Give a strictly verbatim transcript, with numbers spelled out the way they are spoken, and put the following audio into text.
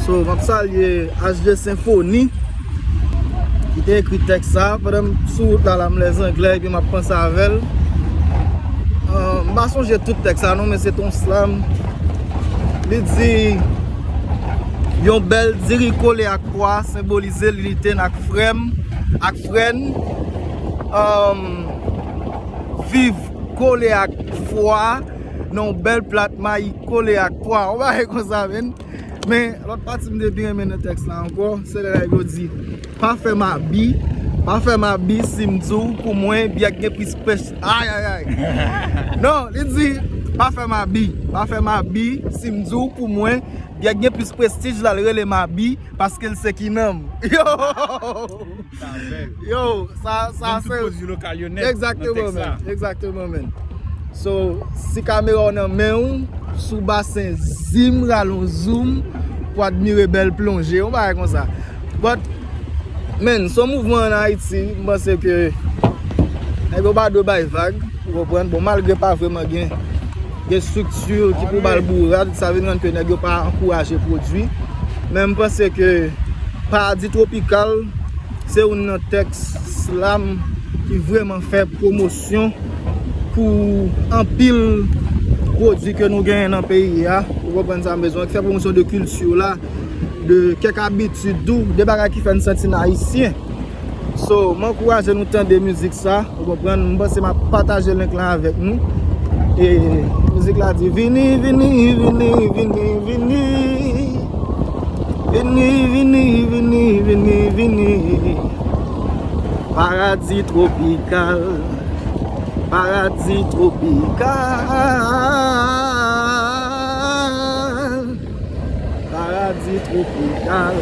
So, m ap salye H D Senfoni ki te ekri tèks sa. Pandan m sou wout la, la m lè zanglè epi m ap panse avè l. Euh, m pa sonje tout tèks sa non, men se t on slam. Li di, yon bèl diri kole ak pwa senbolize linite n ak frè m, ak frè n. Um, viv kole ak fwa nan yon bèl plat mayi kole ak pwa. Yon bagay konsa, menn. Men, lòt pati m te byen renmen nan tèks la ankò, se lè nèg yo di, pa fè m abi, pa fè m abi si m di w pou mwen, byèk gen plis pès. Ay, ay, ay. Non, li di, pa fè m abi, pa fè m abi si m di w pou mwen, byèk gen plis prestij la, l rele m abi, paske l se ki nanm. Yo! Sa bèl. Yo, sa, sa Menm se tout pwodui lokal yo nèt nan tèks sa. Egzakteman, menn. Egzakteman, menn. So, si kamera w nan men w, sou basen, zim, rale yon zoom pou admire bèl plonje, yon bagay konsa. But, menn, se yon mouvman ann Ayiti, m panse ke nèg yo pa dwe bay vag, ou konprann? Bon, malgre pa vrèman gen, gen estrikti ki pou ba l bourad, sa vin rann ke nèg yo pa ankouraje pwodui. Men m panse ke Paradi Tropikal se youn nan tèks slam ki vrèman fè pwomosyon pou anpil pwodui ke nou genyen nan peyi a. Ou konprann sa m bezwen, ki fè pwomosyon de kilti la, de kèk abitid ou, de bagay ki fè n santi n ayisyen. So, m ankouraje nou tande mizik sa, ou konprann? M panse m ap pataje link lan avèk nou. E mizik la di, vini, vini, vini, vini, vini. Vini, vini, vini, vini, vini. Paradi tropikal. Paradi tropikal. Paradi tropikal.